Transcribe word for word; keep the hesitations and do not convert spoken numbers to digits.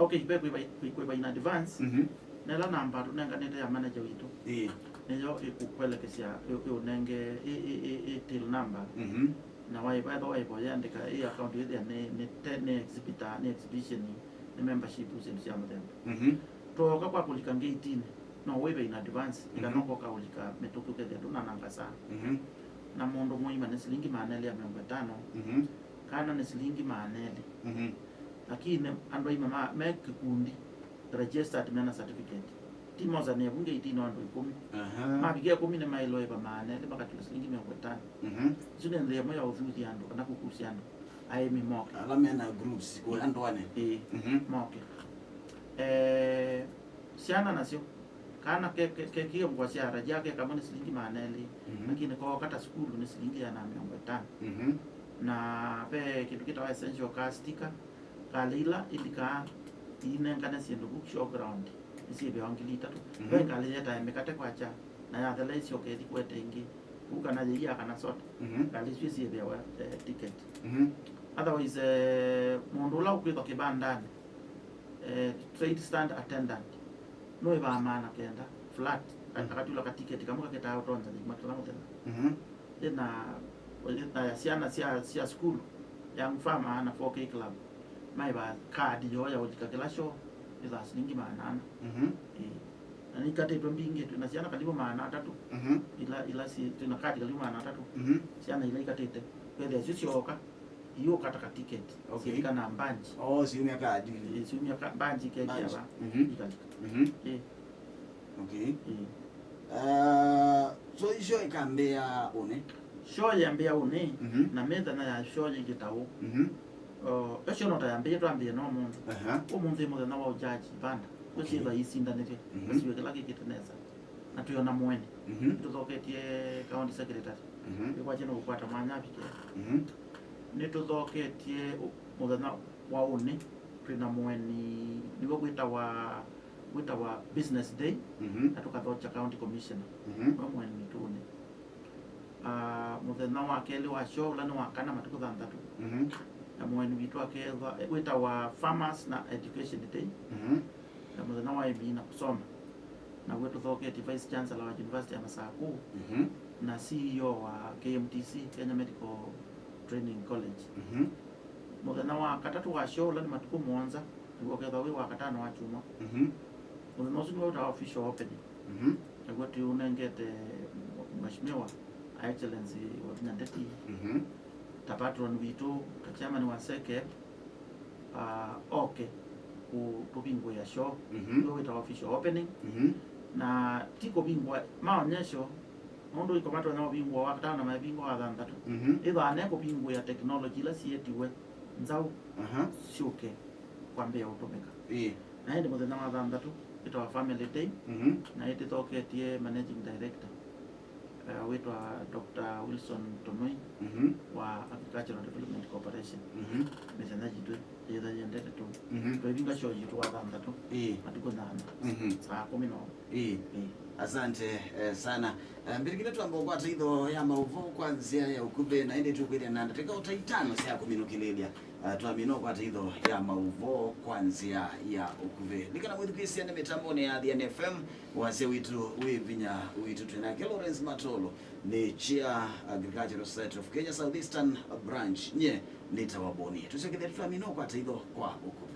Okay, ve kwĩva, kwĩ-, kwĩva in advance. Mhm. Na ĩla namba tũnenganĩte ya manager witũ, ĩĩ, nĩyo ĩkũkwelekesya, ĩ-, ĩũnenge, ĩ-, ĩ-, ĩ-, ĩ till number. Mhm. Na waĩva ethwa waĩva ũyĩandĩka, ĩ account yĩthĩa nĩ, nĩ te-, nĩ exhibitor, nĩ exhibition, nĩ membership, syĩndũ sya mũthemba. Mhm. Twooka kwa kũlika ngeitinĩ, no wĩve in advance, ĩla, mhm, no koka ũlika mĩtũkĩ ũkethĩa ndũnananga saa. Mhm. Na mũndũ mũima nĩ silingi maana elĩ ya mĩongo ĩtano, mhm, kana nĩ silingi maana elĩ. Mhm. Lakini andũ aima ma, me kĩkundi registered mena certificate. Ti mosanĩe vu ngeitinĩ wa andũ ĩkũmi. Aha. Mavika ĩkũmi nĩmaĩlwe ĩva maana elĩ makatw'a silingi mĩongo ĩtano. Mhm. Isu nĩ nthĩ ĩmwe ya ũthuthya andũ kana kũkusya andũ, aĩmi moke. Ala mena groups kũya ndũanĩ. Ĩĩ, mhm, moke. Eh, syana nasyo, kana ke, ke, ke, kĩũngwa sya araja ke kamwe nĩ silingi maana elĩ, mhm, lakini kooka ta sukulu nĩ silingi ĩana na mĩongo ĩtano. Mhm. Na ve kĩndũ kĩtawa essential car sticker, ngalĩ ila ilikaa iinengane syĩndũ vu showground nĩsyĩvĩawa ngili itatũ. Mhm. Ve ngalĩ yetae mĩkate kwakya, na yathela ĩsyoke ĩthi kũete ĩngĩ vu, kana yĩia kana soda. Mhm. Ngalĩ isu syĩvĩawa, eh, ticket. Mhm. Otherwise, eh, mũndũ ũla ũkwĩthwa kĩvandanĩ, eh, trade stand attendant, nũĩvaa maana kenda flat, a-, mhm, akatw'ĩla katiketi kamwe kakĩtaa ũtonza nyuma kĩla mũthenya. Mhm. Ĩna, ĩna syana sya, sya sukulu, Young Farmer na four K Club, maĩvaa kadi yoo ya ũlika kĩla show, ĩthaa silingi maana ana. Mhm. Ĩĩ. Na nĩikatĩtwe mbingĩ, twĩna syana kalivu maana atatũ. Mhm. Ila, ila si, twĩna kadi kalivu maana atatũ. Mhm. Syana ila ikatĩte, kwethĩa syo syooka, iũkata ka ticket. Okay. Silika na mbanji. Oh, siumya kadi. Eh, siumya ka mbanji keki. Mbanji. Ava. Mhm. Ikalika. Mhm. Eh. Okay. Eh. Ah, so icio ikambĩa ũnĩ? Show yambĩa ũnĩ, mhm, na mĩthenya ya show yĩkĩta ũũ. Mhm. Oh, ĩcio no ta yambĩĩe, twambĩe no mũndũ. Aha. Ũmũnthĩ mũthenya wa ũjaji, banda. Okay. Ũsiĩva isindanĩthye. Mhm. Ũsiwe kĩla kĩkĩte nesa. Na twĩ ona mũeni. Mhm. Nĩtũthoketye county secretary. Mhm. Nĩkwakya nũkwata mwanya avike. Mhm. Nĩtũthoketye ũ-, mũthenya wa ũnĩ, twĩ na mũeni, nĩw'o wĩtawa, wĩtawa business day, mhm, na tũkathokya county commissioner. Mhm. Nĩwe mũeni witũ ũnĩ. Ah, mũthenya wa kelĩ wa show, ũla nĩ wa kana, matukũ thanthatũ. Mhm. Na mũeni witũ akethwa, wĩtawa farmers na education day. Mhm. Na mũthenya wa ĩmina kũsoma. Naw'o tũthoketye Vice Chancellor wa University ya Masakũ, mhm, na C E O wa K M T C, Kenya Medical Training College. Mhm. Mũthenya wa katatũ wa show, ũla nĩ matukũ mũonza, nĩw'o ũkethwa wĩ wa katano wa kyumwa. Mhm. Mũthenya ũsu nĩw'o wĩtawa official opening. Mhm. Naw'o tũũnengete Mheshimiwa Her Excellency Wavinya Ndeti, mhm, ta patron witũ, ta chairman wa SEKEP, ah, oke kũtũvingũĩa show. Mhm. Nĩw'o wĩtawa official opening. Mhm. Na ti kũvingũa maonyesho, nũndũ iko matonya kũvingũa wa katano na mavingũa wa thanthatũ. Mhm. Ĩthĩwa ne kũvingũĩa technology ila sietiwe nzaũ, aha, syũke kwambĩĩa ũtũmĩka. Ĩĩ. Na ĩndĩ mũthenya wa thanthatũ, wĩtawa family day, mhm, na ĩtĩthoketye managing director, eh, wĩtwa Doctor Wilson Tonoi, mhm, wa Agricultural Development Corporation. Mhm. Mĩthenya yitũ yĩtha yendete tũ. Mhm. Twĩvinga show yitũ wa thanthatũ, ĩĩ, matukũ nyanya, mhm, saa kũmi na ũmwe. Ĩĩ. Ĩĩ. Asante, eh, sana. Eh, mbĩlĩkĩle twamba kũkwata itho ya maũvoo kwa nzĩa ya ũkuvĩ, na ĩndĩ tũkwĩthĩa na ndatĩka o ta itano sya kũminũkĩlĩlya. Ah, twamina ũkwata itho ya maũvoo kwa nzĩa ya ũkuvĩ. Likana mwĩthukĩĩsya nĩ mĩtambonĩ ya Athiani F M, wasya witũ wĩ vinya witũ. Twĩ nake Lawrence Matolo, nĩ chair Agricultural Society of Kenya Southeastern Branch. Nye nĩtawa Boni. Tũsyokethya twamina ũkwata itho kwa ũkuvĩ.